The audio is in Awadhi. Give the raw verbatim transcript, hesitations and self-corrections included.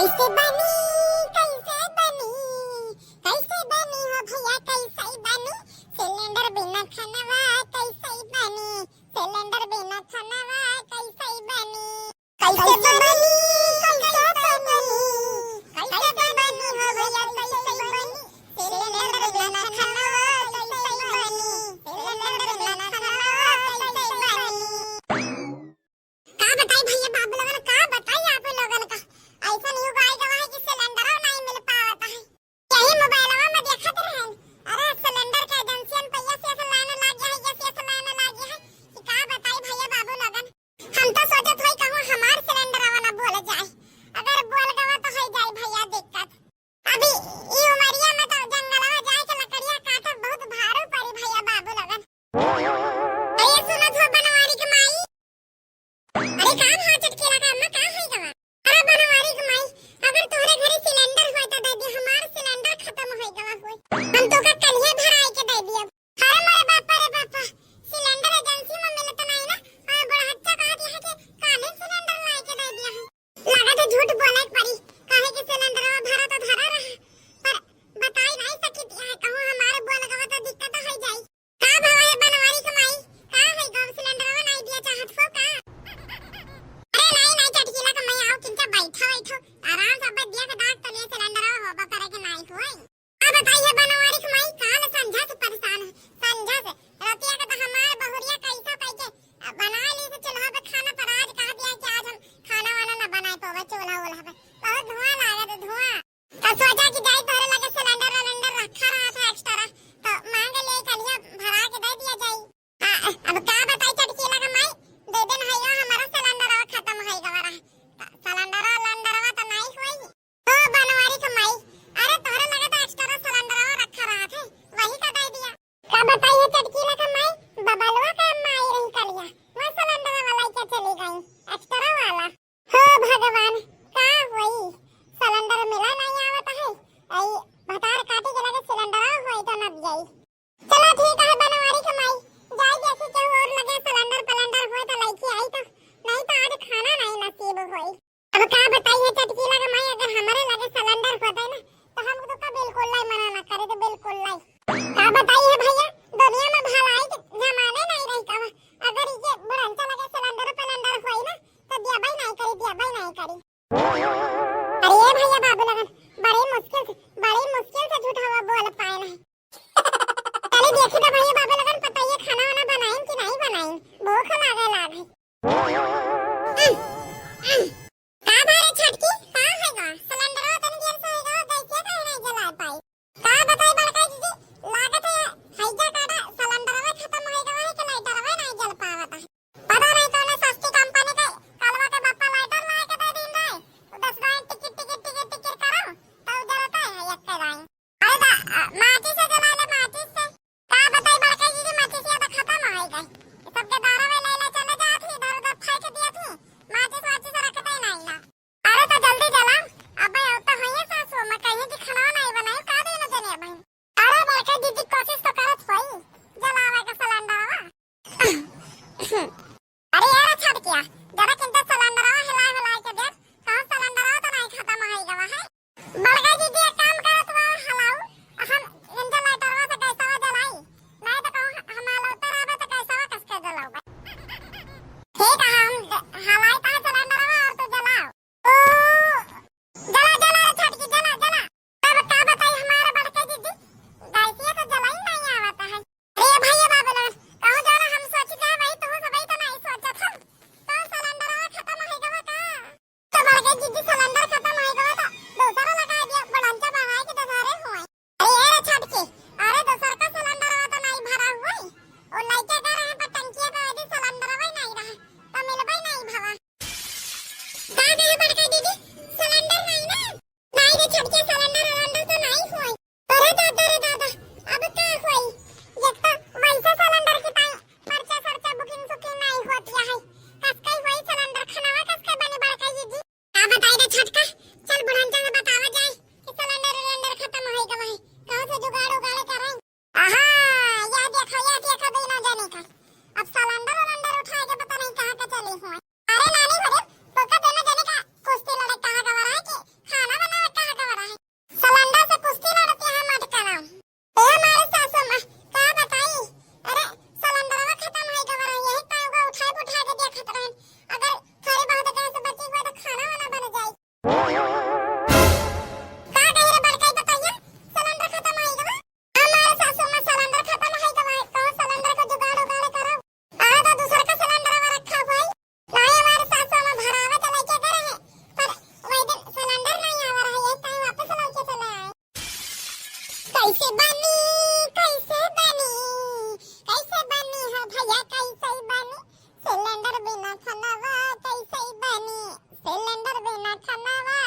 कैसे बनी, कैसे बनी, कैसे बनी हो भैया, कैसे बनी? सिलेंडर बिना खानवा कैसे बनी? सिलेंडर बिना खानवा कैसे बनी? कैसे बनी, कैसे बनी, कैसे बनी हो भैया, कैसे बनी? सिलेंडर बिना खानवा कैसे बनी? सिलेंडर बिना खानवा कैसे बनी? का बताई भैया बाबू लोगन, का बताई आप लोगन का। ऐसन युग आइ गवा है कि सिलेंडरो नाहीं मिल पावत है। यही मोबाइलवा में देखत रहन, अरे सिलेंडर के एजेंसियन पे ऐसे ऐसे लाइन लाग गया है, ऐसे ऐसे लाइन लाग गया है कि का बताई भैया बाबू लोगन। हम तो सोचत होई कहूँ हमार सिलेंडरवा ना बोल जाए, अगर बोल गवा तो होइ जाए भैया दिक्कत। अभी ई उमरिया में तो जंगलवा जाए के लकड़िया काटब बहुत भारू पड़ी भैया बाबू लोगन। अरे सुनत हो बनवारी के माई, अरे का भा चटकीला का अम्मा, का होइ गवा? अरे बनवारी के माई, अगर तोहरे घरे सिलेंडर होय त दे दी, हमार सिलेंडर खतम होइ गवा होय। हम तोका कलिया भराई के दे दियब। अरे मोरे बापा रे बापा, सिलेंडर एजेंसी में मिलत नाहीं ना, और बुढ़हच्चा कहत यहाँ के काले सिलेंडर लाई के दे दिया है। लागत है झूठ बोले के पड़ी, काहे कि सिलेंडरवा भरा तो धरा रहा, पर बताई नाहीं सकित यहाँ कहूँ हमारे बोल गवा तो दिक्कत होइ जाई। का भवा है बनवारी के माई? का है गो सिलेंडरवा नाहीं दिया चाहत हो का? अरे नाहीं, नाहीं, चटकीला के माई आओ, किंचा बैठो, बैठो, आराम से अब दिया के दाग तले सिलेंडरवा होबा करे के नाहीं होई। अब बताइए बनवारी के माई, काल संझा से परेशान है, संझा से। रतिया के तो हमार बहुरिया कैसा कैके बना ली से चूल्हा पे खाना, पर आज कह दिया कि आज हम खाना वाना ना बनाए पावे चूल्हा वूल्हा पे। बहुत धुआं लागत है, धुआं। तो सोचा कि जाई तोहरे लगे सिलेंडर विलेंडर रखा रहा था एक्स्ट्रा, तो मांग ले कलिया भरा के दे दिया जाई। आ, अब का बताई चटकीला के माई, दे दिन है यो हमारा सिलेंडरवा खतम होइ गवा रहा। तो सिलेंडरवा विलेंडरवा तो नाहीं होई। ओ बनवारी के माई, अरे तोहरे लगे तो एक्स्ट्रा सिलेंडरवा रखा रहा था, वही का दे दिया। का बताई है चटकीला के माई, बबलवा का माई रही कलिया, वह सिलेंडरवा लेके चली गई, एक्स्ट्रा वाला। हो भगवान, का होई? सिलेंडर मिला नाहीं आवत है। आई भतार काटी के लगे सिलेंडर होई तो न दियाई। चलो ठीक है बनवारी के माई, जाई जैसे केहू और लगे सिलेंडर पलेंडर होई तो लइके आई तो, नाहीं तो आज खाना नाहीं नसीब होई। अब का बताइए चटकीला के माई, अगर हमारे लगे सिलेंडर होते ना तो हम तो का बिल्कुल लाई मना ना करे, तो बिल्कुल लाई। का बताइए भैया, दुनिया में भलाई के जमाने नाहीं रही का। अगर ये बुढ़ंचा लगे सिलेंडर पलेंडर होई ना तो दिया भाई नाहीं करी, दिया भाई नाहीं करी। अरे ए भैया बाबू लगन, बड़ी मुश्किल से, बड़ी मुश्किल से झूठवा बोल पाए नहीं। चली देखी तो भैया बाबू लगन, पता ये खाना वाना बनाइन कि नाहीं बनाइन, भूख लागे लाग है। का भा रे छोटकी, का है गा? सिलेंडरवा तनी देर से है गा, गैसिया काहे नाहीं जला पाई? का बताई बड़का दीदी, लागत है हैजा काटा सिलेंडरवा खतम है गा, है कि लाइटरवा नाहीं जल पावत है। पता नहीं कौन सस्ती कंपनी के कलवा के बप्पा लाइटर लाए के दे दिन रहे। तो दस दाई टिकिट, टिकिट, टिकिट, टिकिट करो, तो जलता है एक के दाई। अरे दा, अ, माचिस से जला ले, माचिस से। का बताई बड़का दीदी, माचिस ये तो खतम हो गई। सबके दारा में ले ले चले जात ही, इधर उधर फेंक दिया थी। माचिस वाचिस रखते ही नहीं ना। अरे तो जल्दी जलाओ, अबे अब तो होइए सासू, मैं कहीं की खाना नहीं बनाई, का देना जने भाई। अरे बड़का दीदी कोशिश तो करत होई, जलावे का सिलेंडरवा। अरे यार छोटकिया, जरा किंता सिलेंडरवा हिलाए हिलाए के देख, कहूँ सिलेंडरवा तो नहीं खतम हो गवा है। बड़का दीदी एक काम करत हुआ हलाऊ, हम इंजन लाइटरवा से गैसवा जलाई, नहीं तो कहूँ हम हलाउते रहबे तो गैसवा कस के जलाऊ। ठीक है, हम ज-, हलाई ता सिलेंडरवा और तू जलाओ। ओ, जला, जला रे छोटकी, जला, जला। अब का बताई हमारे बड़के दीदी, गैसिया तो जलाई नहीं आवत है। अरे भैया बाबू लोग, कहूँ जाना हम सोची जाए वही तू सब तो नहीं सोचत हम। तो सिलेंडरवा खतम हो गवा का? तो बड़के दीदी सिलेंडर खतम हो गवा तो दूसरा लगा दिया, बुढ़ंचा बनाए के दधारे हुए। अरे, अरे छोटकी, अरे दोसर का सिलेंडरवा तो नहीं भरा हुई। वो लइके कह रहे पर टंकिया पे यदि सिलेंडरवा ही नहीं रहा, तो मिलबे नहीं भवा। का कहे बड़का दीदी, सिलेंडर नहीं ना? नहीं रे छोटकी, सिलेंडर विलेंडर तो नहीं हुई। अरे दादा रे दादा, अब का हुई? एक तो वैसे सिलेंडर के टाइम पर्चा सर्चा बुकिंग सुकिंग नहीं होती है। कस कई हुई सिलेंडर, खानावा कस कई बनी बड़का दीदी? का बताई रे छोटका, चल बुढ़ंचा से बतावा जाए कि सिलेंडर विलेंडर खतम होई गवा है, कहूँ से जुगाड़ उगाड़ करे। आहा, यह देखो, यह देखो दोनों जने का, अब सिलेंडर विलेंडर उठाए के पता नहीं कहाँ का चले हुए। अरे नानी भरे, तोका दोनों जने का कुश्ती लड़े कहाँ का वाला है कि कैसे बनी, कैसे बनी, कैसे बनी हो भैया, कैसे बनी? सिलेंडर बिना खानावा कैसे बनी? सिलेंडर बिना खानावा